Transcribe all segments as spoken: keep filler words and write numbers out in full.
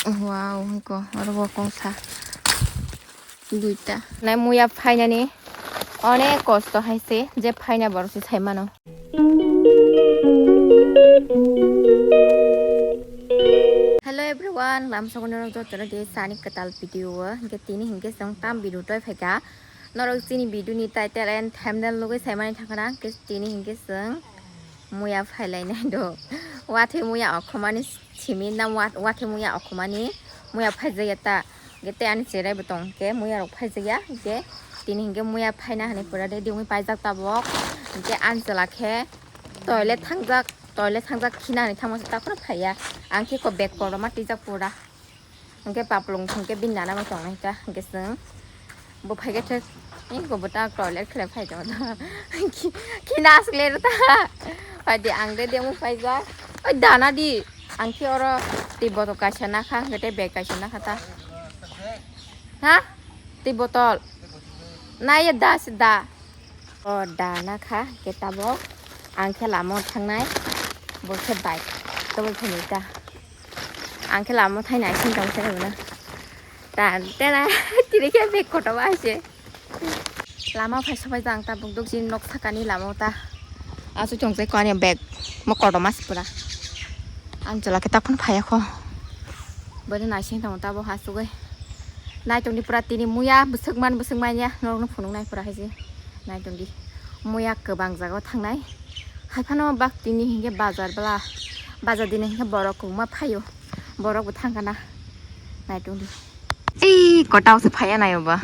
Wow, hwnkhe oro bo kongsa duita. Nai muya phainani onek kosto hai se, je phaina borok se sai mano. Hello everyone, lamsokoni norok jotono de sani kwtal video o. Hwnkhe tini hwnkhe chwng tam video toi phaikha. Norok chini video ni title and thumbnail nugwi saimani thangkha na, hwnkhe tini hwnkhe chwng muya phailainai do. Wathwi muya okhomani simi nam wa-, wathwi muya okhomani muya phaijakya ta. Hwnkhe tei ani cherai bo tong hwnkhe muya rok phaijakya. Hwnkhe tini hwnkhe muya phaina hinwi pura ready wngwi paijak tabok. Hwnkhe ani chwla khe toilet thangjak, toilet thangjak khina hinwi thangma se takhwno phaiya. Ang khe ko bag kotorma twijak pura. Hwnkhe paplung hwnkhe bini nana bo tongnai ta, hwnkhe chwng bo phaikhe thek, eko bo ta toilet khlai phai tongo ta. Khi-, khina aswk le ta. Phaidi ang de demo phaijak. Oi dana di. Ang khe oro twi botol kaisa nakha, hwnkhe tei bag kaisa nakha ta. Ha? Twi botol. Naiya da se da. O da nakha, hwnkhe tabok ang khe lama o thangnai, bo khe bike tobol thani ta. Ang khe lama o thaina asing tong se rwna. Ta tera tini khe bag kotorma hai se. Lama o phai sobai jang tabuk duk jin nok sakani lama o ta. Asu chongjai ko ani bag mo kotorma se pura. Ang chwla khe takhun phaiya kho. Bwrwi naising tongo tabuk hasugwi. Naitongdi pura tini muya bwswk man bwswk manya norokno phunuknai pura hai se. Naitongdi muya kwbang jaga o thangnai. Haiphano bak tini hinkhe bazar bwla. Bazar dini hinkhe borok kwbangma phaio. Borok bo thangkha na. Naitongdi. Ii ko tausa phaiya naio ba.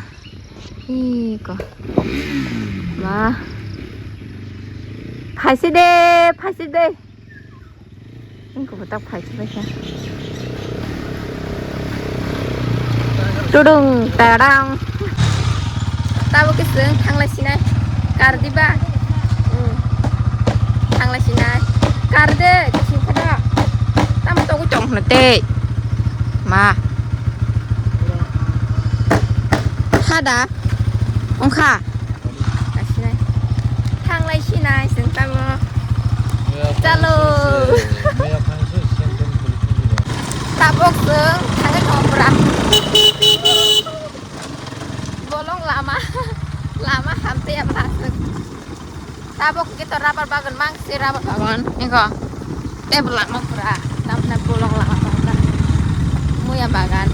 Ii ko. Ma. Phaisi de, phaisi de. Wngkha bo tak phai thwbaikha. Tudung tadang. Tabuk khe chwng thanglai sinai. Kar diba? Hmm. Thanglai sinai. Kar de, kising khoda. Tamo togwi tong hwna tei. Ma. Hada. Wngkha. Asinai. Thanglai sinai chwng tamo. Chalo. Tabok chwng thangwi thong pura. Bolong lama, lama hamtwi ya bwswk. Tabok khe to rubber bagan mang se rubber bagan. Eko. Tei bo lama pura. Tamna bolong lama pura. Muya bagan.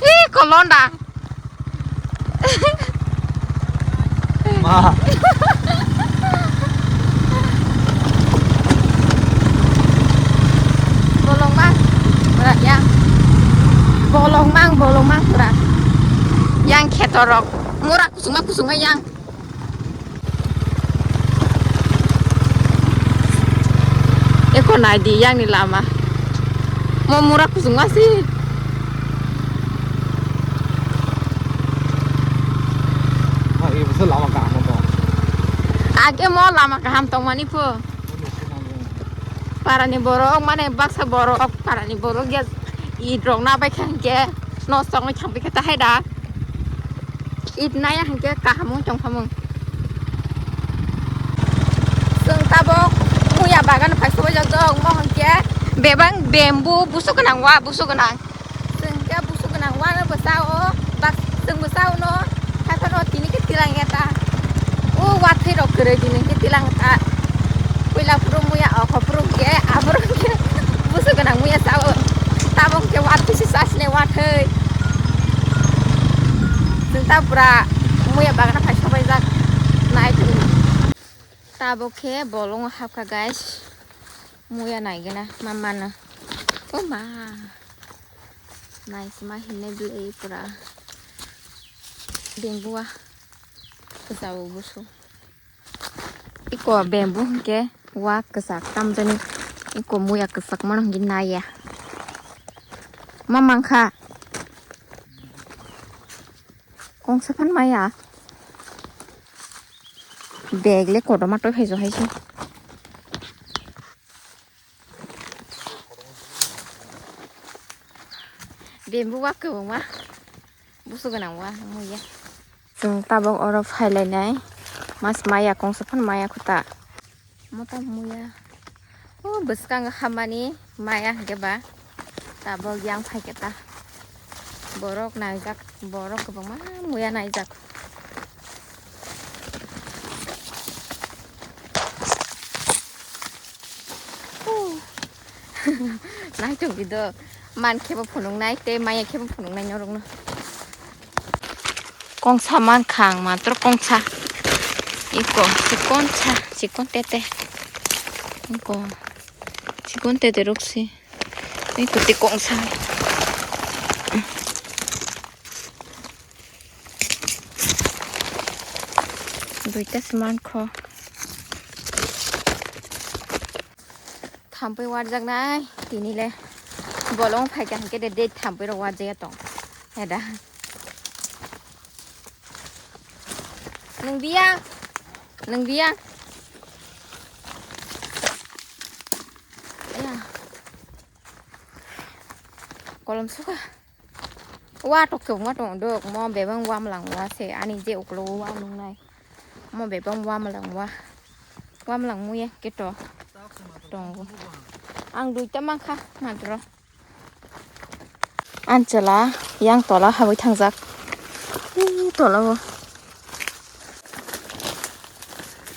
Ih, kolonda. Ma. Bolong mang, pura yang. Bolong mang, bolong mang pura. Yang khetorok. Mura kusuma kusuma yang. Eko naidi yang ni lama. Mo mura kusung asi. Ah, ibu se lama kaham to. Age mo lama kaham tong mani pho. Parani borok mane baksa borok parani borok ya it rok na bai kha hingke nosto wngwi thang bai kha ta hai da. It naya hingke kaham wng tong khamung. Chwng tabok muya bagan phai sobai jak dong mo hingke bebang bamboo busu gwnang wa busu gwnang. Chwng khe busu gwnang wano bwsa o, bak-, chwng bwsa o no, haiphano tini khe tilang ya ta. O watwi rok kwrwi tini khe tilang ta. Puila phuru muya okho phuru khe, aborok khe busu gwnang muya sa o. Tabok khe watwi se sa sine watwi. Chwng ta pura muya bagana phai sobai jak. Nai thung. Tabok khe bolongo hapkha guys. Muya naigena mamano. O ma. Naisima hinne bwlwi pura. Bamboo wa kwchao busu. Iko bamboo hwnkhe wa kwchak tamjani. Iko muya kwchak mano hwnkhe naiya. Ma mankha. Kongsa phan maya. Bag le kotorma toi phaijo hai se. Bamboo wa kwbangma busu gwnang wa muya. Chwng tabok oro phailainai mas maya kongsa phano maya khuta. Mota muya. O bwskango hamani Maya hwnkhe ba tabok yang phaikhe ta. Borok naijak, borok kwbangma muya naijak. Huh. Naitok di do. Man khe bo phunuknai tei maya khe bo phunuknai norokno. Kongsa mankha ang, matro kongsa. Iko, chikon sa, chikon tete. Iko, chikon tete rok si. Iko, te kongsa. Duita se mankho. Thampui warjaknai tini le. Bolong phaikha hwnkhe de date thampui rok warjakya tong. Heda. Nwng biyang. Nwng biyang. Aya. Kolom suka. Wa tok tok ma tong dok mo bebang wa malang wa se ani je uklo wa nungnai. Mo bebang wa malang wa. Wa malang muye keto. Tongo. Ang duita mankha matro. Anchela yang tola habwi thangjak. Ih, tola o.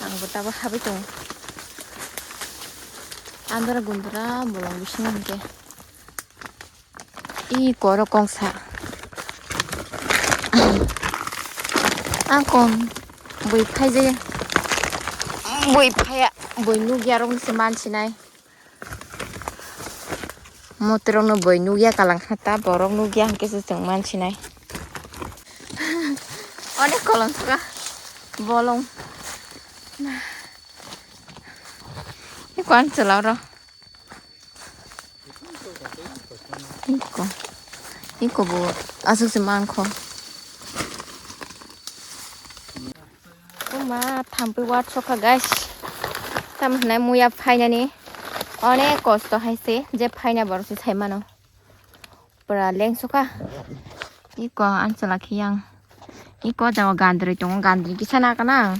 Ang bo tabo habwi tongo. Andra gundra bolong bisingo hwnkhe. Ih, koro kongsa. Ang kon bui phaijaya. Bui phaya, bui nukya rok se mansinai. Motorokno boi nukya kalang kha ta, borok nukya hwnkhe se chwng mansinai. Onek kolom suka bolong. Iko ang chwla oro. Iko. Iko bo aswk se mankho. Uma thampui warsokha guys. Tamo hwnai muya phainani onek kosto hai se je phaina borok se sai mano. Pura lengsokha. Iko anchwla khe yang. Iko jaga gandri tongo, gandri kisa na kana.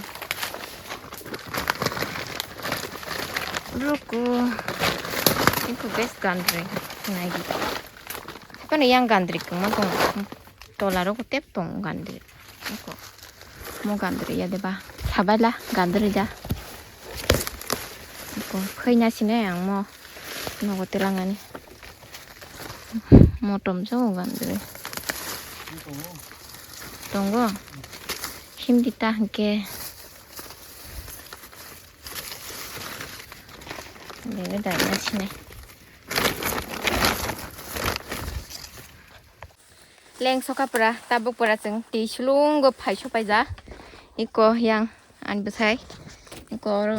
Ruku. Iko best gandri. Nai di. Kono yang gandri koma tongo. Tola rok tep tongo gandri. Iko. Mo gandri ya deba. Sabai la gandri da. Iko. Khaina sine ang mo. Nogo telangani. Motom jo gandri. Tongo. Hindi ta hwnkhe. Bebe dai na sine. Lengsokha pura, tabuk pura chwng twi sulungo phai sopaija. Iko yang ani bwsai. Iko oro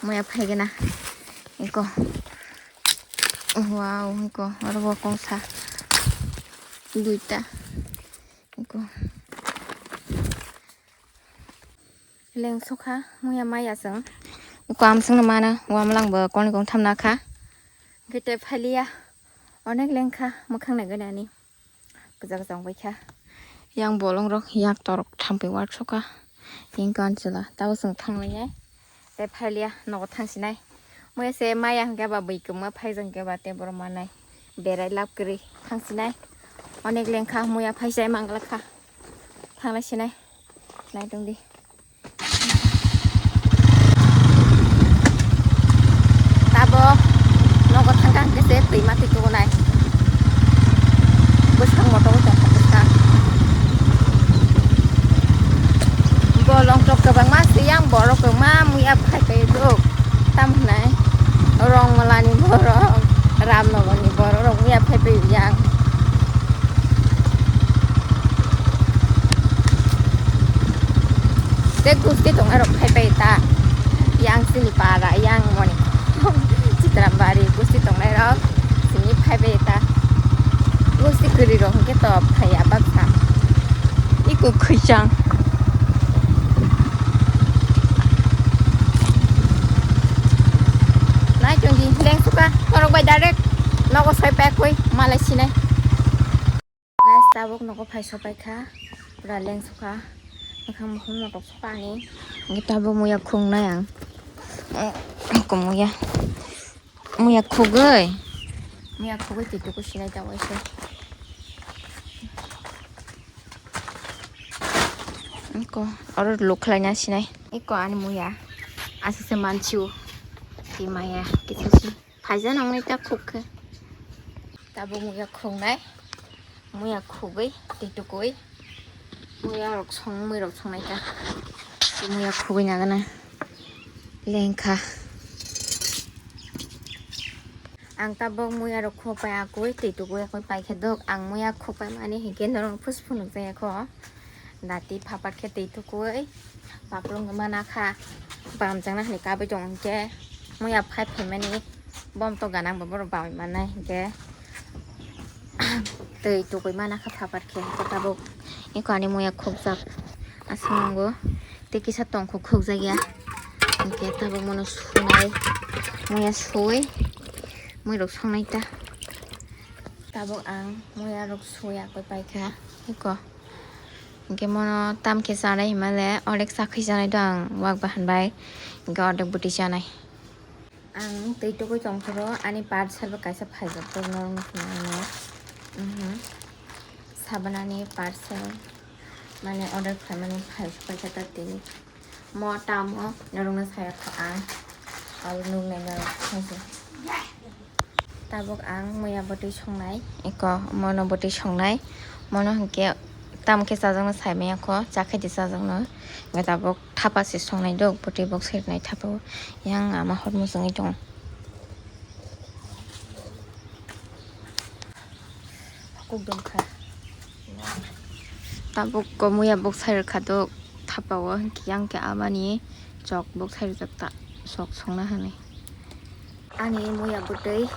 muya phaigena. Iko. Wow, iko oro bo kongsa. Duita. Iko. Lengsokha muya maya chwng. Iko amswngno mano, wamlangbo koni kong thamna kha. Hwnkhe tei phailiya. Onek lengkha mwkhang naiganani. Kwchak chang baikha. Yang bolongrok yak torok thampui warsokha. Yang kanchwla tabo chwng thanglainai. Tei phailiya nogo thangsinai. Muya se maya hwnkhe ba bui kwma phaijak hwnkhe ba tei borok manai. Berai lab kwrwi thangsinai. Onek lengkha muya phaisai manglakha. Thanglaisinai. Naitongdi. Tabok nogo thangkha hwnkhe se twima twi tugunai. Bwskang motor tongkha bwskang. Bolong tok kwbangma se yang borok kwbangma muya phaipai rok. Tamo hwnai Rongmolani borok, Ramnogorni borok rok muya phaipai yang. Tei gusti tongnai rok phaipai ta. Yang sini para, yang moni. Chitrambari gusti tongnai rok sini phaipai ta. Gusti kwrwi rok hwnkhe to phaiya baksa. Iko khwichang. Nai chwngdi lengsuka norok bai direct nogo soi paikwi malai sinai. Guys, tabuk nogo phai sopaikha, pura lengsukha, mwkhang mukhung motok sokani. Hwnkhe tabuk muya khungnai ang, kumuya. Muya khugwi. Muya khugwi twi tuku sinai ta waisa. Iko, oro luk khlaina sinai. Iko ani muya. Aswkse mansiu. Twi maya, kisa si. Phaisa nangni ta khuk khe. Tabuk muya khungnai. Muya khugwi, twi tukui. Muya rok song, mui rok songnai ta. Muya khugwi nagana. Lengkha. Ang tabok muya rok khok pai akui, twi tukui akui paikha dok. Ang muya khok pai mani hinkhe norok phus phunuk jaya kho. Dati phapat khe twi tukui. Paprung mana kha. Bamjakna hwnwi kabui tong hinkhe. Muya phai phaimani bom to ganang bo borok bamwi mannai hinkhe. Twi tukui mana kha phapat khe hinkhe tabuk. Eko ani muya khokjak. Aswk nango. Tei kisa tongkho khokjakya. Hinkhe tabuk mono sunai. Muya suwi. Mui rok songnai ta. Tabuk ang muya rok suwi akoi paikha. Eko. Hinkhe mono tam khe chanai hinmale orek chakhui chanai do ang wak bahan bai. Hinkhe orek bwtwi chanai. Ang twi tugui tongphuru ani parcel bo kaisa phaijak tok norok nukhunaino. Mhm. Sabanani parcel mane order khlaimani phai paikha ta tini. Mo tamo norokno saya kho ang. Abo nuknai norok khaisa. Tabuk ang muya bwtwi songnai. Eko mono bwtwi songnai. Mono hinkhe tamo khe chajakno saimanya kho, chakhe di chajakno. Hinkhe tabuk thapa se songnai do, bwtwi bok sirnai thapa o. Yang ama hor muchungwi tongo. Kok dongkha. Tabuk ko muya bok sai rwkha do thapa o, hinkhe yang khe amani chok bok sai rwjak ta, sok songna hwnwi. Ani muya bwtwi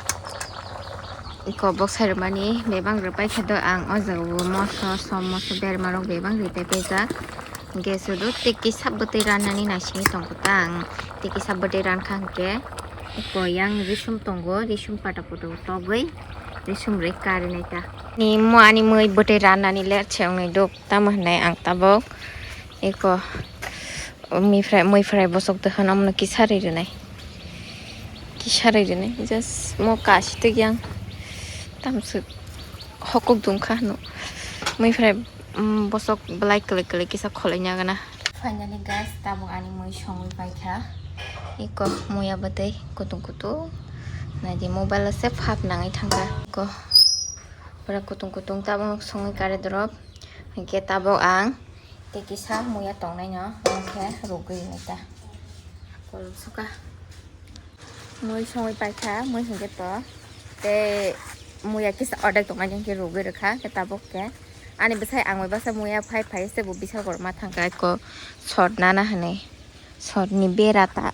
iko bok sai rwmani bebak rwpai khe do ang o jaga o moso som moso berma rok bebak rwpai paijak. Hinkhe sudu tei kisa bwtwi rannani naisingwi tongkha ta ang. Tei kisa bwtwi rankha hinkhe iko yang risum tongo, risum pata photo togwi risum rwi karinai ta. Ni mo ani mui bwtwi rannani ler se wngnai dok tamo hwnai ang tabok iko. Mui fry, mui fry bosok twi hwn, omono kisa ri rwnai. Kisa ri rwnai. Just mo kasi twi yang. Tamswk hokok dungkha hwno. Mui fry, mm, bosok belai kwlwi kwlwi kisa kholaina gana. Finally guys, tabuk ani mui songwi paikha. Iko muya bwtwi kutung kutung. Naidi mobile o se phap nangwi thangkha. Iko pura kutung kutung tabuk songwi kare dorop. Hinkhe tabuk ang tei kisa muya tongnaino, hinkhe rwgwi rwnai ta. Kolom suka. Mui songwi paikha, mui hinkhe to. Tei muya kisa ordek tongmani hinkhe rwgwi rwkha, khe tabuk khe. Ani bwsai ang bai baksa muya phai phai se bo bisal korma thangkha, eko sot nana hwnwi. Sot ni bera ta.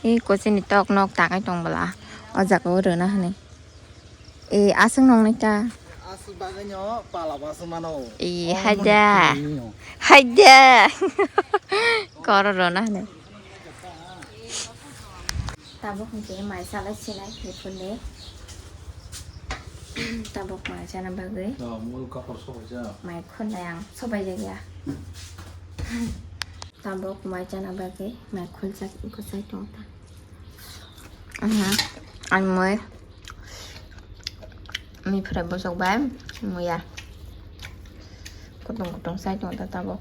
Eko chini tok nok tangwi tong bwla. O jaga o rwna hwnwi. E, aswk nongnai ta. Aswk bagwi no pala baswk mano. E, omo haida. Ni no. Haida. Koro rona hwnwi. Tabuk hwnkhe mai salai sinai miphunni. Tabuk mai chana bagwi. No, mul kapor sobai ja. Mai khonnai ang sobai jagya. Tabuk mai chana bagwi mai khuljak, eko chai tongo ta. Aha, ang mui, mui phrai bosok bai muya. Kutung kutung chai tongo ta tabuk.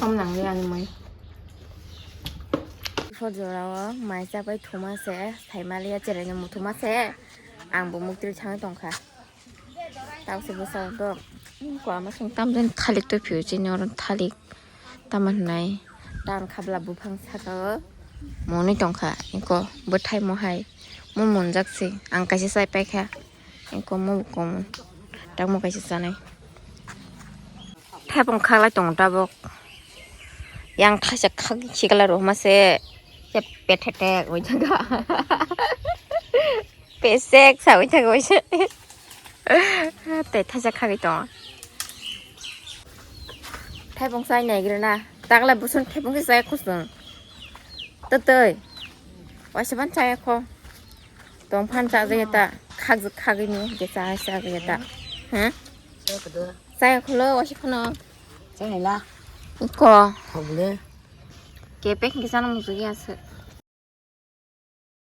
Om nang ani mui. Phot jora o mai chapai thuma se, thaimaliya cherai no muthuma se, ang bo muktwi thangwi tongkha. Tang se bwsa dok. Ko ama song tam jen thalik to phiyo chini oro thalik. Tamo hwnai. Tang khabla buphang saka o. Monwi tongkha. Eko bwthai mohai. Mo monjak se. Ang kaisa chai paikha. Eko mo bo komo. Tamo kaisa chanai. Thepung khaklai tongo tabuk. Yang thaisa khak sikla roma se. Se pethetek oi thangkha. Pesek sawi thangwi se. Tei thaisa khagwi tongo. Thaipung chai naigrana. Taklai busun thaipung se chai khusung. Twtwi. Waisa ban chai kho. Tongphan chajaya ta. Khakjak khagwi ni hwnkhe cha cha gwi da. Ha? Chaya kholo wasi phano. Chaya la. Ko. Thok le. Kepek hwnkhe chana muchungya se.